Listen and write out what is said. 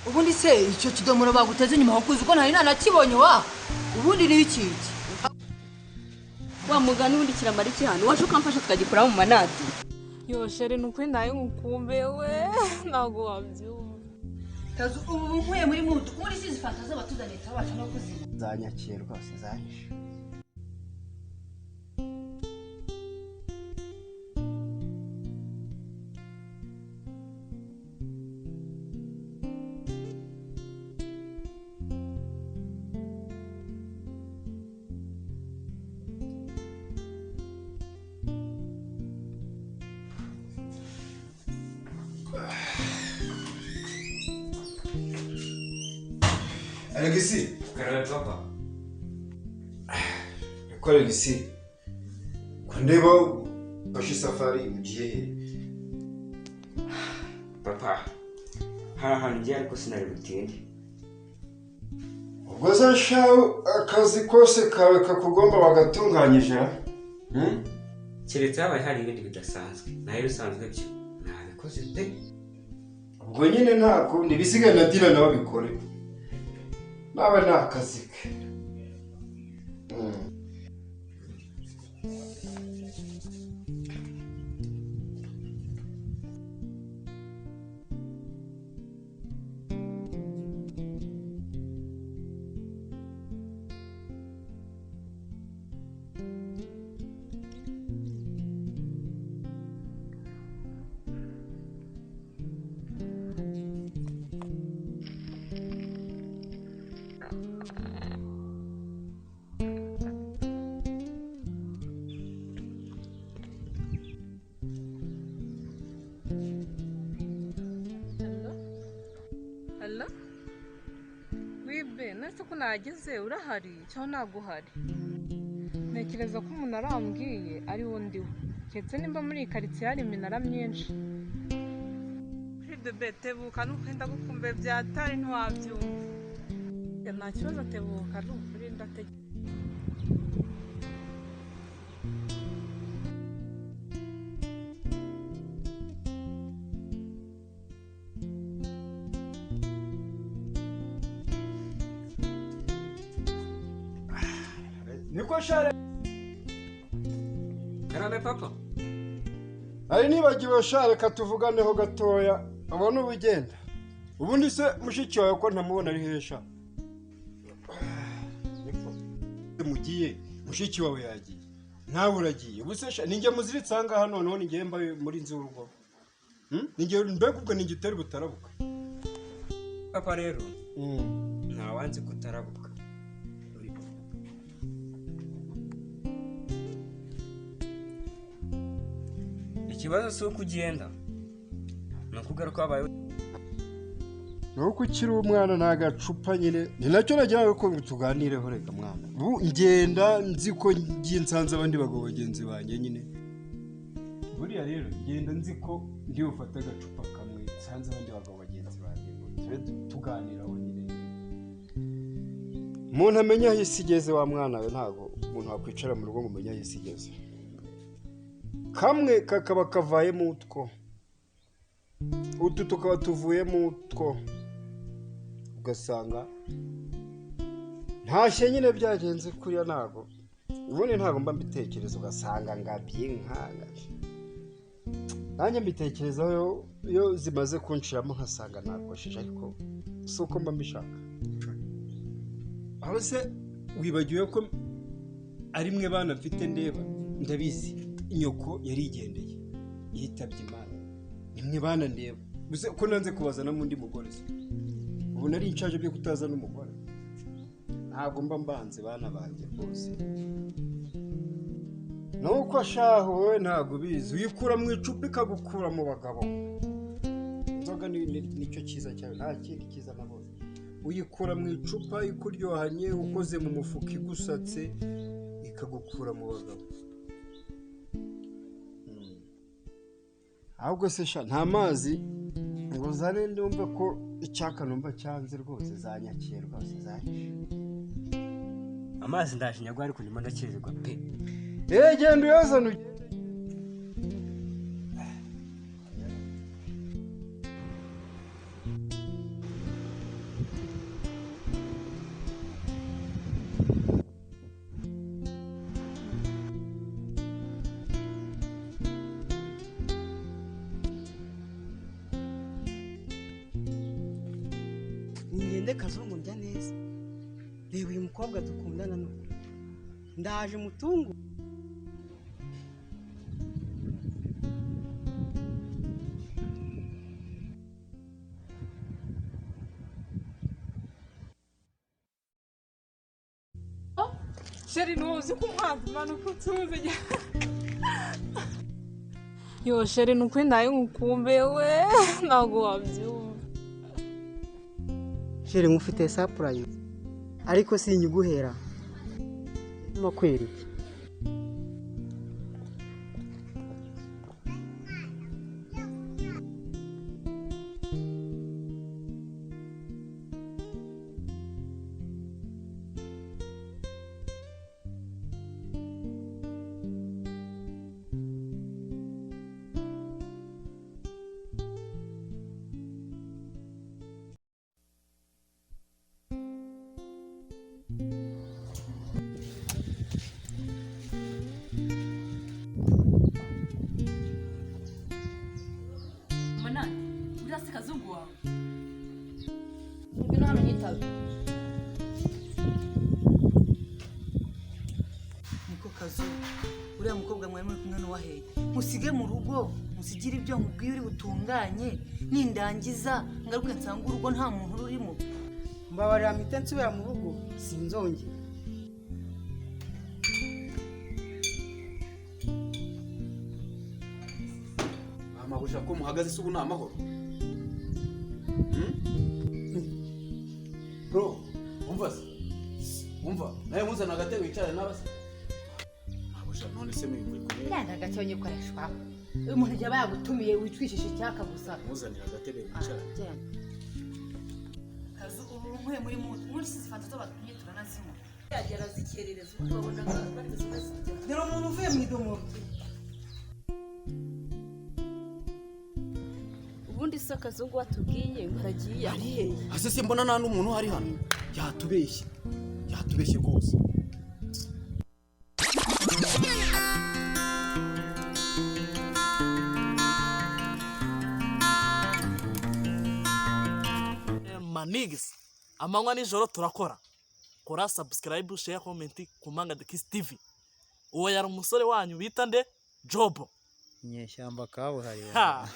Ubundi se icyo kidomoro baguteze nyuma ho kuzi ko ntari nanakibonye wa. Ubundi ni iki? Wa mugani ubundi kiramara iki hano? Waje ukamfasha tukagikora mu manati. Yo chérie nukuri nayo ngukumbe we ntago wabyumva. Tazu ubu nkuye muri mudu muri sizi fanta z'abatuzaniye tabasha no kuzima. Zanyakiye rwose zanyishe. Alexis, karame papa. Ko Alexis, ko ndeba ufashe safari ugiye he? Papa, hari ahantu ngiye ariko sinari butinde. Ubwo se shahu akazi kose kawe kakugomba wagatunganyije? Keretse habaye hari ibindi bidasanzwe, nayo bisanzwe byo nabikoze pe. Ubwo nyine ntako nibisigaye na Dina nawe bikore. Nawe ni akazi ke. Nese ko nageze urahari cyo ntaguhari. Ntekereza ko umuntu arambwiye ari wo ndiwe. Keretse nimba muri iyi quartier hari iminara myinshi. Kuri bebe tebuka nuko ndagukumbe byatari ntiwabyumva. Nta kibazo tebuka ari ukuri ndategereje. Niko share. Karame papa. Ari nibagiwe share katuvuganeho gatoya abone ubugenda. Ubundi se mushiki wawe ko ntamubona ari hesha. Niko mugiye mushiki wawe yagiye. Nawe uragiye. Ubuse ninjye muziritse aha noneho ninjye mba muri nzu urugo. Ninjye mbega ubwo ninjye utari butarabuka. Papa rero. Nta wanze kutarabuka. Ikibazo si uko ugenda ni uko ugaruka wabaye nuko ukiri umwana nta gacupa nyine ni nacyo nagira ko tuganireho reka mwana. Ubu ngenda nzi ko ngiye nsanze abandi bagabo bagenzi banjye nyine. Buriya rero ngenda nzi ko ndi bufate agacupa kamwe nsanze abandi bagabo bagenzi banjye ngo tube tuganiraho nyine. Umuntu amenya aho isi igeze wa mwana we ntago umuntu wakwicara mu rugo ngo umenye aho isi igeze. Kamwe kakaba kavayemo utwo, utu tukaba tuvuyemo utwo, ugasanga ntashye nyine byagenze kuriya ntago ubundi ntago mba mbitekereza ugasanga ngabye inka nanjye mbitekerezaho iyo zimaze kunshiramo nkasanga nakosheje ariko si uko mba mbishaka. Aho se wibagiwe ko ari mwe bana mfite ndeba ndabizi inyoko yarigendeye yitabye Imana nimwe bana ndeba gusa ko nanze kubazana n'undi mugore se ubu nari inshaje byo kutazana umugore ntabwo mba mbanze bana banjye rwose. Nuko ashaho wowe ntabwo bizi uyikura mu icupa ikagukura mu bagabo. Inzoga nicyo cyiza cyawe nta kindi cyiza nabonye. Uyikura mu icupa ikuryohanye ukoze mu mufuka igusatse ikagukura mu bagabo. Ahubwo se sha nta mazi ngo zane ndumva ko icyaka numva cyanze rwose zanyakiye rwose zanyishe. Amazi ndashinyagwa ariko ndimo ndakererwa pe. Genda uyazane. Ningende Kazungu, ndya neza. Reba uyu mukobwa dukundana nuko ndaje mutungu. Chéri, ntuzi ko umwanzi manuka utuze. Yo chéri, ni ukuri nawe nkukumbe we, ntabwo wabyumva. Chéri, nkufite surprise ariko sinyiguhera, ndimo kwereka. Manani, uriya si Kazungu wawe? Ngwino hano nyitabe. Niko Kazungu, uriya mukobwa mwari muri kumwe n'uwaheye, musige mu rugo, musigire ibyo nkubwiye uri butunganye, nindangiza ngaruke nsange urugo nta muntu rurimo. Mbabarira mpite nsubira mu rugo, sinzongera. Amabuja, ko muhagaze se, ubu ni amahoro? Bro, umva se, umva nawe, nkuzana agatebe wicarane n'abase. Mabuja, none se muri kumwe? Yanga gatonye koreshwa. Uyu muntu yaba yagutumiye witwishisha icyaka gusa. Nkuzanira agatebe wicarane. Genda. Kazu, ubu nkuye muri mutu. Muri sizi fanta zo batumye turanazinywa. Yagera azikerereza, ubu wabonaga bari kuzirya. Dore umuntu uvuye mu idomoro. Ubundi se Kazungu watubwiye ngo aragiye ari hehe? Ase se mbona nta n'umuntu uhari hano? Yatubeshye, yatubeshye rwose. Manigisi, amanywa nijoro turakora. Kora subscribe, share, comment ku Manga The Kiss TV. Uwo yari umusore wanyu bita nde? Jobo. Inyeshyamba kabuhariwe. Ha.